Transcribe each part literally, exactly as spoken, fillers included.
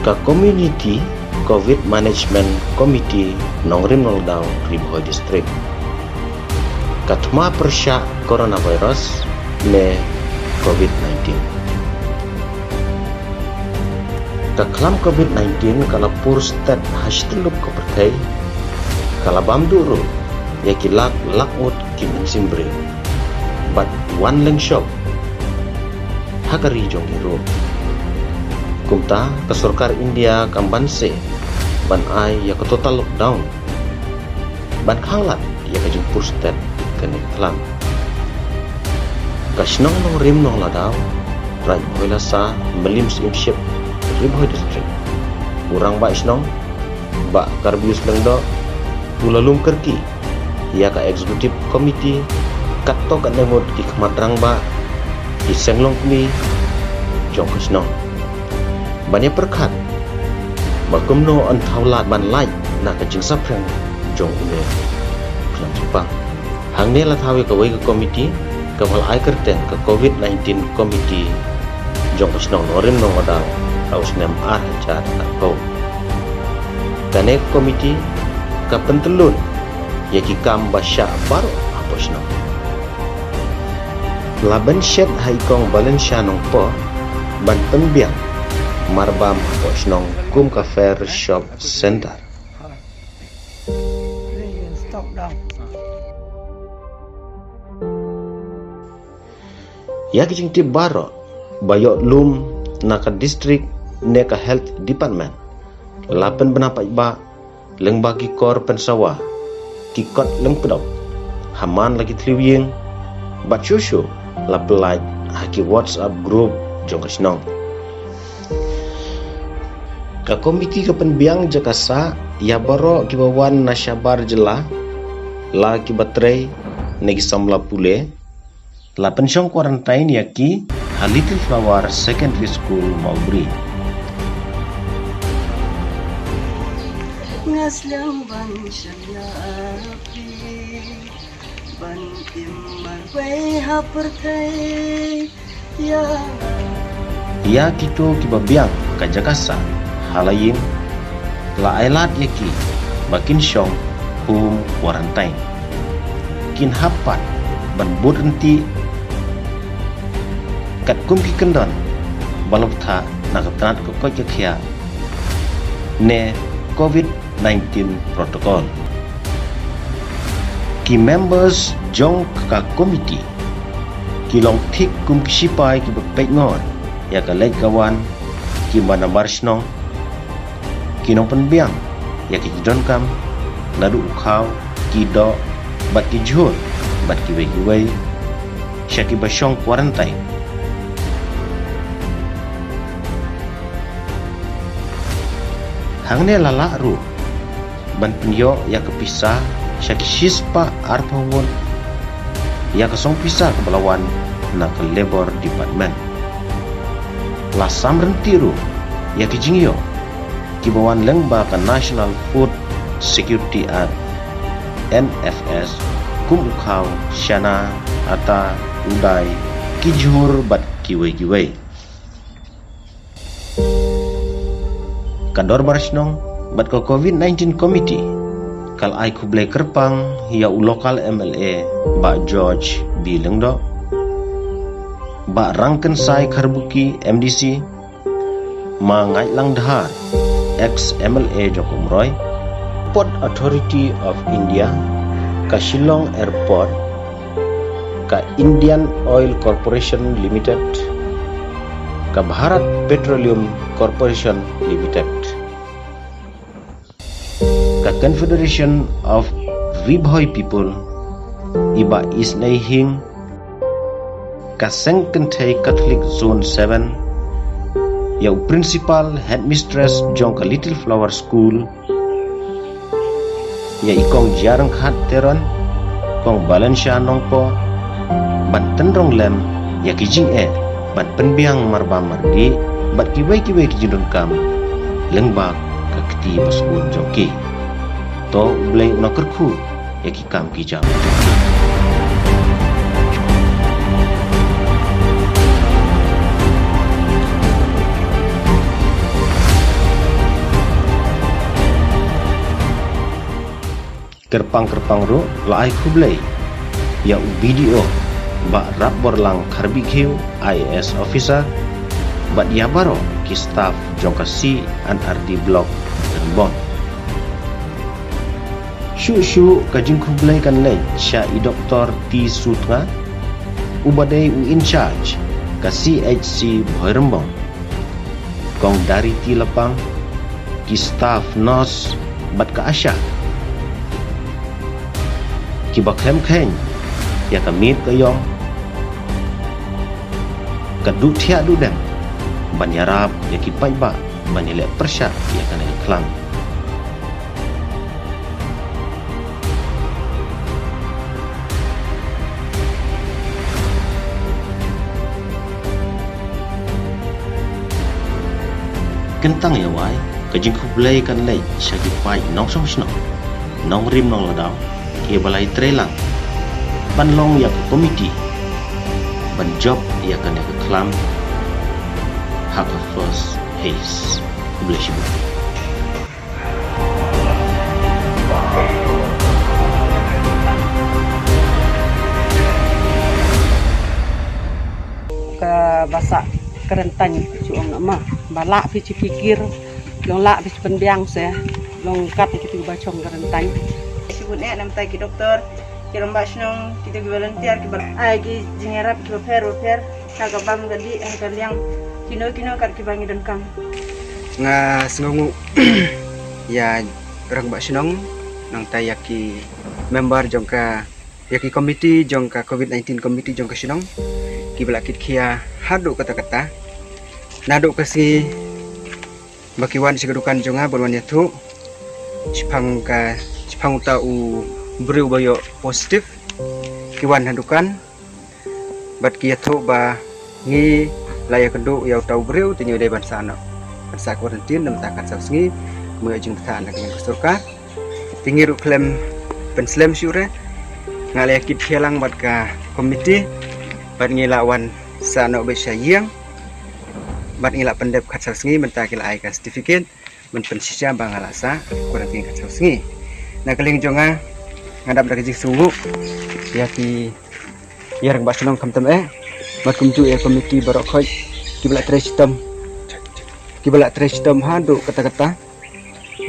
Ka Community Covid Management Committee Nongrim Nongladaw Ri Bhoi District. Ka thma pyrshah coronavirus ne Covid nineteen. Ka khlam Covid nineteen ka la pur stet ha shityllup ka pyrthei, ka la bam duh ruh ïa ki lak lak ngut ki mynsiem briew. Bad wan lyngshop ha ka ri jong ngi ruh. Kumta ka sorkar India kam banse ban ai ïa ka total lockdown ban khanglad ïa ka jingpur stet kane ka khlam. Ka shnong Nongrim Nongladaw, Raid Bhoilasa, Mylliem Syiemship, Ri Bhoi District, u Rangbah Shnong Bah Karbius Lyngdoh u la lum kyrkieh ïa ka Executive Committee, katto katne ngut ki khmat rangbah, ki seng longkmie jong ka shnong, ban ïa pyrkhat ba kumno yn thaw lad ban lait na ka jingsaphriang jong une u khlam jingpang. Hangne la thaw ïa kawei ka committee kaba la ai kyrteng ka Covid nineteen Committee jong ka shnong Nongrim Nongladaw ha u snem ar hajar arphew. Kane ka committee ka pyntyllun ïa ki kam ba shah baroh hapoh shnong. La pynshet ha i Kong Valencia Nongpoh ban pynbiang marbam hapoh shnong kum ka Fair Shop Center. Ïa ki jingtip baroh ba ïoh lum na ka district ne ka health department la pynbna paidbah lyngba ki kor pynsawa, ki kot lyngkdop ha man la ki thliew ïing, bad shuh shuh la pyllait ha ki WhatsApp group jong ka shnong. Ka komiti ka pynbiang jaka sah ïa baroh kiba wan na shabar jylla, la kiba trei ne ki samla pule, la pynshong quarantine ïa ki ha Little Flower Secondary School, Mawbri. Nga sliang ban shaniah phi, ban im marwei ha pyrthei ïa nga. Ïa kito kiba biang ka jaka sah ha la ïing, la ai lad ïa ki ba kin shong home quarantine. Kin hap pat ban bud ryntih katkum ki kyndon ba la bthah na ka tnat ka koit ka khiah ne Covid nineteen protocol. Ki members jong ka komiti ki long thik kum ki shipai kiba peit ngor ïa ka leit ka wan, ki ba nabar shnong, ki nongpynbiang ïa ki jingdonkam, naduh u khaw, ki doh, bad ki jhur, bad kiwei kiwei, sha kiba shong quarantine. Hangne la lah ruh ban pynïoh ïa ka pisa sha ki shispah arphew ngut ïa ka song pisa kaba la wan na ka Labour Department. La sam ryntih ruh ïa ki jingïoh kiba wan lyngba ka National Food Security Act, N F S, kum u khaw, shana, ata, u dai, ki jhur bad kiwei kiwei. Ka Dorbar Shnong bad ka Covid nineteen Committee ka la ai khublei kyrpang ïa u local M L A Bah George B Lyngdoh, Bah Rangkynsai Kharbuki M D C, Ma Ngaitlang Dhar, ex M L A jong ka Umroi, Port Authority of India, ka Shillong Airport, ka Indian Oil Corporation Limited, ka Bharat Petroleum Corporation Limited, ka Confederation of Ri Bhoi People, i Bah Isnei Hing, ka Seng Kynthei Catholic Zone seven, ïa u Principal Headmistress jong ka Little Flower School, ïa i Kong Jiarangkhat Teron, Kong Valencia Nongpoh, ban tynrong lem ïa ki jingeh ban pynbiang marbam mardih bad kiwei kiwei ki jingdonkam lyngba ka kti ba sbun jong ki. To U Blei un kyrkhu ïa ki kam ki jam. Kyrpang kyrpang ruh la ai khublei ïa u B D O Bah Rapborlang Kharbihkhiew, I A S officer, bad ïa baroh ki staff jong ka C and R D Block Rangbon. Shuh shuh ka jingkhublei kan leit sha i Doktor T Sutnga, uba dei u in charge ka C H C Bhoirymbong, Kong Dariti Lapang, ki staff nurse bad ka ASHA, kiba khlem kheiñ ïa ka miet ka ïong, ka duh thiah duh dem ban ïarap ïa ki paidbah ban ïaleh pyrshah ïa kane ka khlam. Kyntang ïa wai, ka jingkhublei kan leit sha ki paid nongshong shnong, nongrim nongladaw, kiba la ïatreilang ban long ïa ka komiti ban jop ïa kane ka khlam ha ka first phase. Khublei shibun. Kaba sah quarantine, shu ong, namar ba lah phi shu pyrkhat, long lah phi shu pynbiang se, long kat ïa kitu ba shong quarantine. Shibun eh namar ki doktor, ki rangbah shnong, kitu ki volunteer, kiba ai ki jingïarap kiba pher bapher ha ka bam ka dih, ha ka liang, kino kino kat kiba ngi donkam. Nga sngewnguh ïa rangbah shnong, nangta ïa ki member jong ka, ïa ki komiti jong ka covid nineteen komiti jong ka shnong, kiba la kit khia haduh katta katta. Naduh ka sngi ba ki wan sha ka dukan jong nga ban wan ïathuh shaphang ka, shaphang uta u briew ba ïoh positive, ki wan ha dukan bad ki ïathuh ba ngi la ïakynduh ïa uta u briew, te ngi dei ban sah noh, ban sah quarantine namar ka sah sngi, mut ïa jingbthah na ka liang ka sorkar. Te ngi ruh khlem pynslem shuh re, nga la ïakit khia lang bad ka komiti bad ngi la wan sah noh beit sha ïing bad ngi la pyndep khatsaw sngi, mynta ki la ai ka certificate ban pynshisha ba nga la sah quarantine khatsaw sngi. Na ka liang jong nga, nga dap da ka jingsngewnguh ïa ki, ïa rangbah shnong khamtam eh, bad kumjuh ïa komiti baroh khoit kiba la trei shitom, kiba la trei shitom haduh katta katta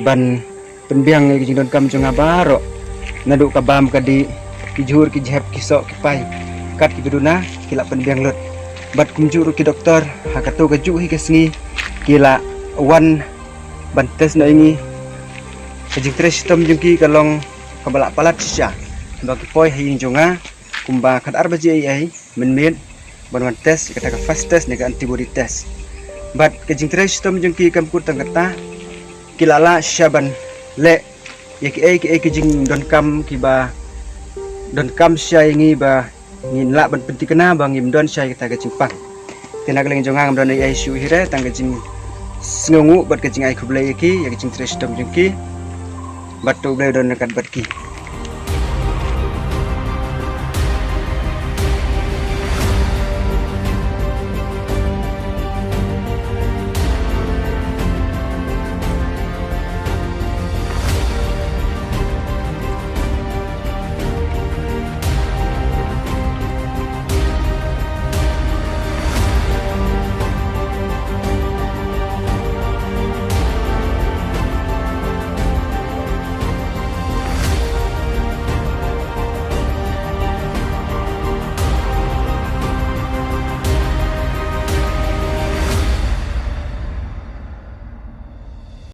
ban pynbiang ïa ki jingdonkam jong nga baroh, naduh ka bam ka dih, ki jhur ki jhep, ki soh ki pai, kat kiba duna ki la pynbiang lut. Bad kumjuh ruh ki doktor, ha kato kajuh hi ka sngi ki la wan ban test noh ïa ngi. Ka jingtrei shitom jong ki ka long kaba la palat shisha, ba ki poi ha ïing jong nga kumba khatar baje eiei mynmiet ban wan test, kata ka fast test ne ka antibody test. Bad ka jingtrei shitom jong ki kam kut tang kata, ki la lah shisha ban leh ïa kiei kiei ki jingdonkam kiba donkam shisha ïa ngi ba ngin lah ban pynthikna ba ngim don shisha ïa kata ka jingpang. Te na ka liang jong nga ngam don eiei shuh hi re, tang ka jingsngewnguh bad ka jingai khublei ïa ki, ïa ka jingtrei shitom jong ki. Bad to U Blei u don ryngkat bad ki.